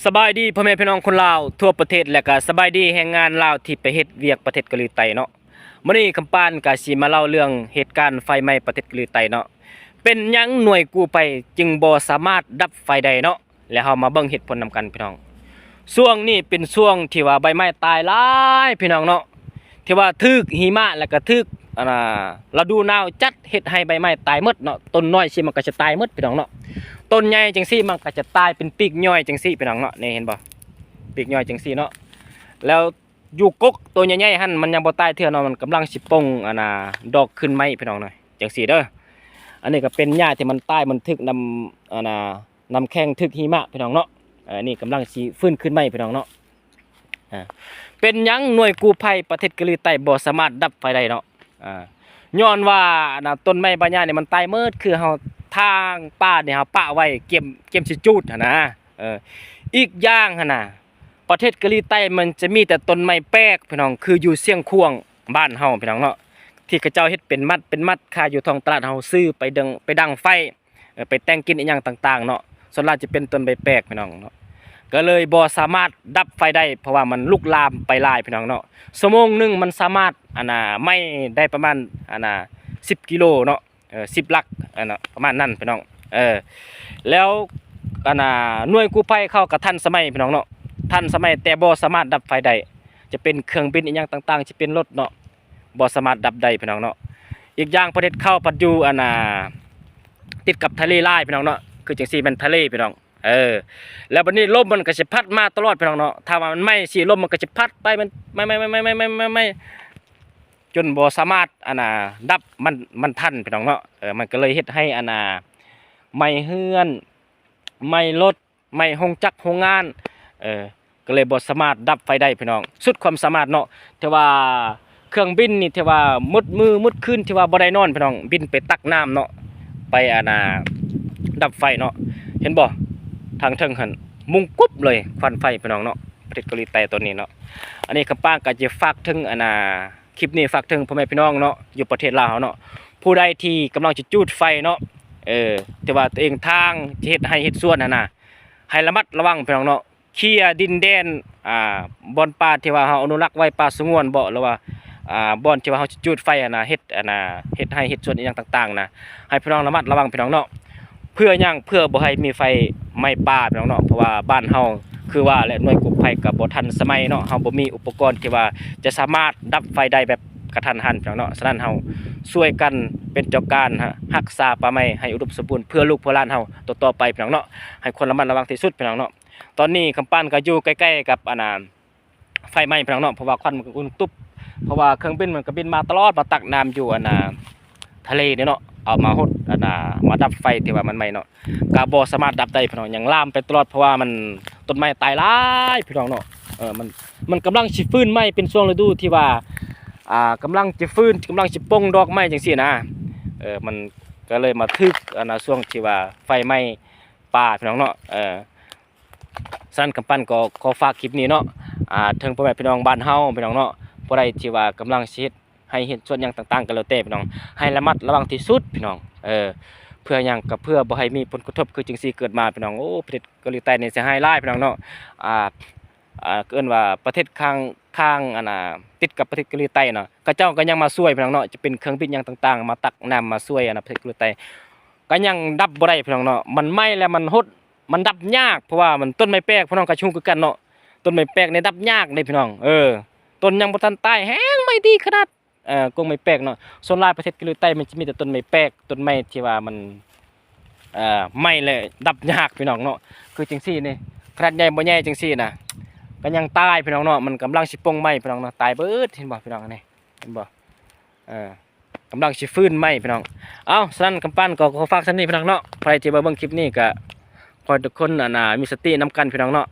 ສະບາຍດີພໍ່ແມ່ພີ່ນ້ອງຄົນລາວທົ່ວປະເທດ ແລະກະສະບາຍດີແຮງງານລາວທີ່ໄປເຮັດວຽກປະເທດເກົາຫຼີໃຕ້ເນາະ. ມື້ນີ້ຄຳປານກະຊິມາເລົ່າເລື່ອງເຫດການໄຟໄໝ້ປະເທດເກົາຫຼີໃຕ້ເນາະ. ເປັນຫຍັງໜ່ວຍກູ້ໄພຈຶ່ງບໍ່ສາມາດດັບໄຟໄດ້ເນາະ ແລະເຮົາມາເບິ່ງເຫດຜົນນຳກັນພີ່ນ້ອງ. ຊ່ວງນີ້ເປັນຊ່ວງທີ່ວ່າໃບໄມ້ຕາຍຫຼາຍພີ່ນ້ອງເນາະ ທີ່ວ່າຖືກຫິມະ ແລະກະຖືກ ອັນນ່າ ລະດູໜາວຈັດ ເຮັດໃຫ້ໃບໄມ້ຕາຍໝົດເນາະ. ຕົ້ນນ້ອຍຊີ້ມັນກະຈະຕາຍໝົດພີ່ນ້ອງເນາະ ຕົ້ນໃຫຍ່ຈັ່ງຊີ້ມັນກະຈະຕາຍເປັນປີກຍ່ອຍຈັ່ງຊີ້ພີ່ນ້ອງເນາະ. ນີ້ເຫັນບໍ່ ປີກຍ່ອຍຈັ່ງຊີ້ເນາະ. ແລ້ວຢູ່ກົກໂຕໃຫຍ່ໆຫັ້ນມັນຍັງບໍ່ຕາຍເທື່ອເນາະ ມັນກຳລັງຊິປົ່ງ ອັນນ່າ ດອກຂຶ້ນໃໝ່ພີ່ນ້ອງເນາະ ຈັ່ງຊີ້ເດີ. ອັນນີ້ກະເປັນຫຍ້າທີ່ມັນຕາຍ ມັນຖືກນ້ຳ ອັນນ່າ ນ້ຳແຂງ ຖືກຫິມະພີ່ນ້ອງເນາະ. ອັນນີ້ກຳລັງຊິຟື້ນຂຶ້ນໃໝ່ພີ່ນ້ອງເນາະ. ເປັນຫຍັງໜ່ວຍກູ້ໄພປະເທດເກົາຫຼີໃຕ້ບໍ່ສາມາດດັບໄຟໄດ້ເນາະ? ຍ້ອນວ່າ ອັນນ່າ ຕົ້ນໄມ້ໃບຫຍ້ານີ້ມັນຕາຍໝົດ ຄືເຮົາຖາງປ່ານີ້ເຮົາປະໄວ້ກຽມ ກຽມຊິຈູດຫັ້ນນະ. ເອີ ອີກຢ່າງຫັ້ນນະ ປະເທດເກົາຫຼີໃຕ້ມັນຈະມີແຕ່ຕົ້ນໄມ້ແປກພີ່ນ້ອງ ຄືຢູ່ຊຽງຂວາງບ້ານເຮົາພີ່ນ້ອງເນາະ ທີ່ເຂົາເຈົ້າເຮັດເປັນມັດເປັນມັດຂາຍຢູ່ທ້ອງຕະຫຼາດ ເຮົາຊື້ໄປດັງ ໄປດັງໄຟ ເອີ ໄປແຕ່ງກິນອີ່ຫຍັງຕ່າງໆເນາະ. ສ່ວນຫຼາຍຈະເປັນຕົ້ນໃບແປກພີ່ນ້ອງເນາະ ກະເລີຍບໍ່ສາມາດດັບໄຟໄດ້ ເພາະວ່າມັນລຸກລາມໄປຫຼາຍພີ່ນ້ອງເນາະ. ຊົ່ວໂມງໜຶ່ງມັນສາມາດ ອັນນ່າ ໄໝ້ໄດ້ປະມານ ອັນນ່າ ສິບກິໂລເນາະ ເອີ ສິບຫຼັກ ອັນນ່າ ປະມານນັ້ນພີ່ນ້ອງ. ເອີ ແລ້ວ ອັນນ່າ ໜ່ວຍກູ້ໄພເຂົາກະທັນສະໄໝພີ່ນ້ອງເນາະ ທັນສະໄໝ ແຕ່ບໍ່ສາມາດດັບໄຟໄດ້. ຈະເປັນເຄື່ອງບິນອີ່ຫຍັງຕ່າງໆ ຈະເປັນລົດເນາະ ບໍ່ສາມາດດັບໄດ້ພີ່ນ້ອງເນາະ. ອີກຢ່າງປະເທດເຂົາພັດຢູ່ ອັນນ່າ ຕິດກັບທະເລຫຼາຍພີ່ນ້ອງເນາະ ຄືຈັ່ງຊີ້ແມ່ນທະເລພີ່ນ້ອງ. ເອີ ແລ້ວບັດນີ້ລົມມັນກະຊິພັດມາຕະຫຼອດພີ່ນ້ອງເນາະ ຖ້າວ່າມັນໄໝ້ຊີ້ ລົມມັນກະຊິພັດໄປ ມັນໄໝ້ ໄໝ້ ໄໝ້ ໄໝ້ ໄໝ້ ໄໝ້ ໄໝ້ ໄໝ້ ຈົນບໍ່ສາມາດ ອັນນ່າ ດັບມັນ ມັນທັນພີ່ນ້ອງເນາະ. ເອີ ມັນກະເລີຍເຮັດໃຫ້ ອັນນ່າ ໄໝ້ເຮືອນ ໄໝ້ລົດ ໄໝ້ໂຮງຈັກໂຮງງານ ເອີ ກະເລີຍບໍ່ສາມາດດັບໄຟໄດ້ພີ່ນ້ອງ ສຸດຄວາມສາມາດເນາະ. ຖືວ່າເຄື່ອງບິນນີ້ຖືວ່າໝົດມື້ໝົດຄືນ ຖືວ່າບໍ່ໄດ້ນອນພີ່ນ້ອງ ບິນໄປຕັກນ້ຳເນາະ ໄປ ອັນນ່າ ດັບໄຟເນາະ. ເຫັນບໍ່ ທາງເທິງຫັ້ນມຸງກຸບເລີຍ ຄວັນໄຟພີ່ນ້ອງເນາະ ປະເທດເກົາຫຼີໃຕ້ຕອນນີ້ເນາະ. ອັນນີ້ຄຳປານກະຈະຝາກເຖິງ ອັນນ່າ ຄລິບນີ້ຝາກເຖິງພໍ່ແມ່ພີ່ນ້ອງເນາະ ຢູ່ປະເທດລາວເຮົາເນາະ ຜູ້ໃດທີ່ກຳລັງຈະຈູດໄຟເນາະ ເອີ ແຕ່ວ່າຕົວເອງທາງຈະເຮັດໄຮ່ເຮັດສວນຫັ້ນນະ ໃຫ້ລະມັດລະວັງພີ່ນ້ອງເນາະ. ເຄຍດິນແດນ ອ່າ ບ່ອນປ່າທີ່ວ່າເຮົາອະນຸລັກໄວ້ ປ່າສະຫງວນເບາະ ຫຼືວ່າ ອ່າ ບ່ອນທີ່ວ່າເຮົາຈະຈູດໄຟຫັ້ນນະ ເຮັດ ອັນນ່າ ເຮັດໄຮ່ເຮັດສວນອີ່ຫຍັງຕ່າງໆນະ ໃຫ້ພີ່ນ້ອງລະມັດລະວັງພີ່ນ້ອງເນາະ. ເພື່ອຫຍັງ? ເພື່ອບໍ່ໃຫ້ມີໄຟໄໝ້ປ່າພີ່ນ້ອງເນາະ ເພາະວ່າບ້ານເຮົາ ຄືວ່າແຫຼະ ໜ່ວຍກູ້ໄພກະບໍ່ທັນສະໄໝເນາະ ເຮົາບໍ່ມີອຸປະກອນທີ່ວ່າຈະສາມາດດັບໄຟໄດ້ແບບກະທັນຫັນພີ່ນ້ອງເນາະ. ສະນັ້ນເຮົາຊ່ວຍກັນເປັນເຈົ້າການ ຮະ ຮັກສາປ່າໄມ້ໃຫ້ອຸດົມສົມບູນ ເພື່ອລູກເພື່ອຫຼານເຮົາຕໍ່ໆໄປພີ່ນ້ອງເນາະ ໃຫ້ຄວນລະມັດລະວັງທີ່ສຸດພີ່ນ້ອງເນາະ. ຕອນນີ້ຄຳປານກະຢູ່ໃກ້ໆກັບ ອັນນ່າ ໄຟໄໝ້ພີ່ນ້ອງເນາະ ເພາະວ່າຄວັນມັນກະອຸ່ນຕຸບ ເພາະວ່າເຄື່ອງບິນມັນກະບິນມາຕະຫຼອດ ມາຕັກນ້ຳຢູ່ ອັນນ່າ ທະເລນີ້ເນາະ ເອົາມາຫົດ ອັນນ່າ ມາດັບໄຟທີ່ວ່າມັນໄໝ້ເນາະ ກະບໍ່ສາມາດດັບໄດ້ພີ່ນ້ອງ ຍັງລາມໄປຕະຫຼອດ ເພາະວ່າມັນ ຕົ້ນໄມ້ຕາຍຫຼາຍພີ່ນ້ອງເນາະ. ເອີ ມັນ ມັນກຳລັງຊິຟື້ນໃໝ່ ເປັນຊ່ວງລະດູທີ່ວ່າ ອ່າ ກຳລັງຈະຟື້ນ ກຳລັງຊິປົ່ງດອກໃໝ່ຈັ່ງຊີ້ນະ. ເອີ ມັນກະເລີຍມາຖືກ ອັນນ່າ ຊ່ວງທີ່ວ່າໄຟໄໝ້ປ່າພີ່ນ້ອງເນາະ. ເອີ ສະນັ້ນຄຳປັນກໍຂໍຝາກຄລິບນີ້ເນາະ ອ່າ ເຖິງພໍ່ແມ່ພີ່ນ້ອງບ້ານເຮົາພີ່ນ້ອງເນາະ ຜູ້ໃດທີ່ວ່າກຳລັງຊິເຮັດໄຮ່ເຮັດສວນຫຍັງຕ່າງໆກໍແລ້ວແຕ່ພີ່ນ້ອງ ໃຫ້ລະມັດລະວັງທີ່ສຸດພີ່ນ້ອງ. ເອີ ເພື່ອຫຍັງ? ກໍເພື່ອບໍ່ໃຫ້ມີຜົນກະທົບຄືຈັ່ງຊີ້ເກີດມາພີ່ນ້ອງ. ໂອ້ ປະເທດເກົາຫຼີໃຕ້ນີ້ເສຍຫາຍຫຼາຍພີ່ນ້ອງເນາະ. ອ່າ ອ່າ ເອີ້ນວ່າປະເທດຂ້າງ ຂ້າງ ອັນນ່າ ຕິດກັບປະເທດເກົາຫຼີໃຕ້ເນາະ ເຂົາເຈົ້າກໍຍັງມາຊ່ວຍພີ່ນ້ອງເນາະ ຈະເປັນເຄື່ອງບິນຫຍັງຕ່າງໆ ມາຕັກນ້ຳມາຊ່ວຍ ອັນນ່າ ປະເທດເກົາຫຼີໃຕ້ ກໍຍັງດັບບໍ່ໄດ້ພີ່ນ້ອງເນາະ. ມັນໄໝ້ແລ້ວມັນຫົດ ມັນດັບຍາກ ເພາະວ່າມັນ ຕົ້ນໄມ້ແປກ ພີ່ນ້ອງກໍຊິຮູ້ຄືກັນເນາະ ຕົ້ນໄມ້ແປກນີ້ດັບຍາກເດ້ພີ່ນ້ອງ. ເອີ ຕົ້ນຍັງບໍ່ທັນຕາຍ ແຮງໄໝ້ດີຂະໜາດ ເອີ ກົງໄມ້ແປກເນາະ. ສ່ວນຫຼາຍປະເທດເກົາຫຼີໃຕ້ມັນຈະມີແຕ່ຕົ້ນໄມ້ແປກ ຕົ້ນໄມ້ທີ່ວ່າມັນ ເອີ ໄໝ້ແລ້ວດັບຍາກພີ່ນ້ອງເນາະ. ຄືຈັ່ງຊີ້ນີ້ ຂະໜາດໃຫຍ່ບໍ່ໃຫຍ່ຈັ່ງຊີ້ນະ ກໍຍັງຕາຍພີ່ນ້ອງເນາະ. ມັນກຳລັງຊິປົ່ງໃໝ່ພີ່ນ້ອງເນາະ ຕາຍເບິດ ເຫັນບໍ່ພີ່ນ້ອງ ອັນນີ້ ເຫັນບໍ່? ເອີ ກຳລັງຊິຟື້ນໃໝ່ພີ່ນ້ອງ. ເອົ້າ ສະນັ້ນຄຳປັນກໍຂໍຝາກສ່ຳນີ້ພີ່ນ້ອງເນາະ. ໃຜທີ່ວ່າເບິ່ງຄລິບນີ້ກໍຂໍໃຫ້ທຸກຄົນ ອັນນ່າ ມີສະຕິນຳກັນພີ່ນ້ອງເນາະ.